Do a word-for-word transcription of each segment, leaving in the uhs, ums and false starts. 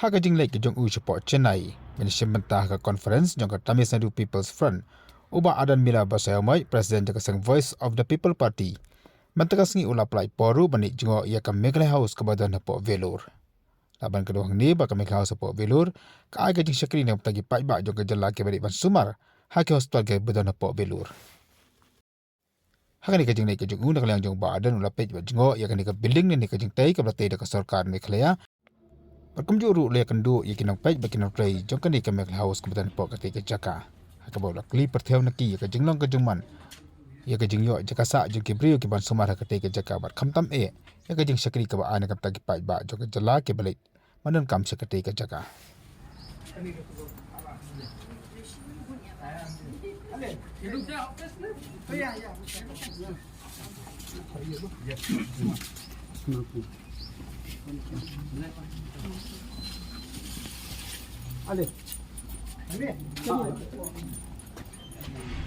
Ha ka jingleit ka jong u shapoh Chennai ban shim bynta ha ka conference jong ka Tamil Nadu People's Front, u Bah Ardent Miller Basaiawmoit, President jong ka seng Voice of the People Party, mynta ka sngi u la pynlait por ruh ban leit jngoh ïa ka Meghalaya House kaba don hapoh Vellore. La ban kdew hangne ba ka Meghalaya House hapoh Vellore ka ai ka jingshakri na ka bynta ki paidbah jong ka jylla kiba dei ban sumar ha ki hospital kiba don hapoh Vellore. Ha kane ka jingleit ka jong u, na ka liang jong u Bah Ardent u la peit bad jngoh ïa kane ka building ne ka jingtei kaba la tei da ka sorkar Meghalaya. Bad kumjuh ruh u la ïakynduh ïa ki nongpeit bad ki nongtrei jong kane ka Meghalaya House kaba don hapoh katei ka jaka, ha kaba u la kylli pyrthew na ki ïa ka jinglong ka jingman, ïa ka jingïoh jaka sah jong ki briew kiban sumar ha katei ka jaka bad khamtam eh ïa ka jingshakri kaba ai na ka bynta ki paidbah jong ka jylla kiba leit ban donkam sha katei ka jaka.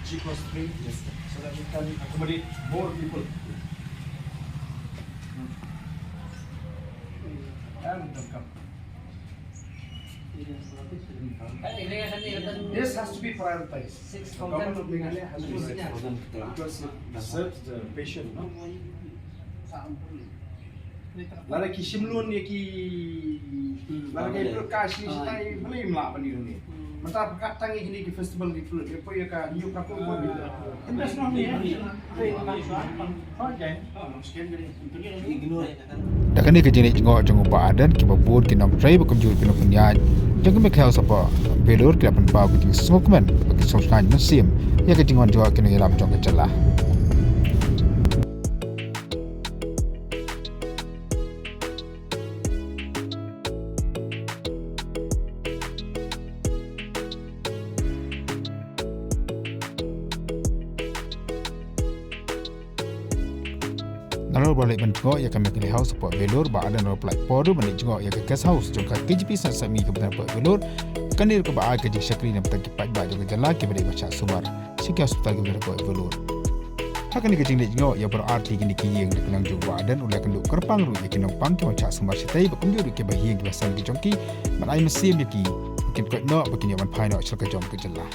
G plus three, yes, so that we can accommodate more people. And welcome. This has to be prioritized. The government of Meghalaya has to prioritize because it serves the patient, no? Lada ki shim loan ïa ki, lada ki pynlut cash ni shatai, balei ym lah ban ïoh ni. Mynta ka tang ïa kine ki festival ki pynlut, ïa poi ïa ka, ïa ka ko. Da kane ka jingleit jngoh jong u Bah Ardent, kiba bun ki nongtrei bad kumjuh ki nongpynïaid jong ka Meghalaya House hapoh Vellore ki la pynpaw ka jingsngewkmen bad ka jingsngewkmen mynsiem ïa ka jingwan jngoh ki nongïalam jong ka jylla. Nalor ba u la leit ban jngoh ïa ka Meghalaya House hapoh Vellore, u Bah Ardent u la pynlait por ruh ban leit jngoh ïa ka guest house jong ka K J P Science Academy kaba don hapoh Vellore. Kane ruh kaba ai ka jingshakri na ka bynta ki paidbah jong ka jylla kiba dei ban shah sumar sha ki hospital kiba don hapoh Vellore. Ha kane ka jingleit jngoh ïa baroh artylli kine ki ïing, na ka liang jong u Bah Ardent u la ïakynduh kyrpang ruh ïa ki nongpang kiban shah sumar shatei bad kumjuh ruh kiba ïing kiba sem ki jong ki, ban ai mynsiem ïa ki ba kin koit noh, ba kin ïoh ban phai noh sha ka jong ka jylla.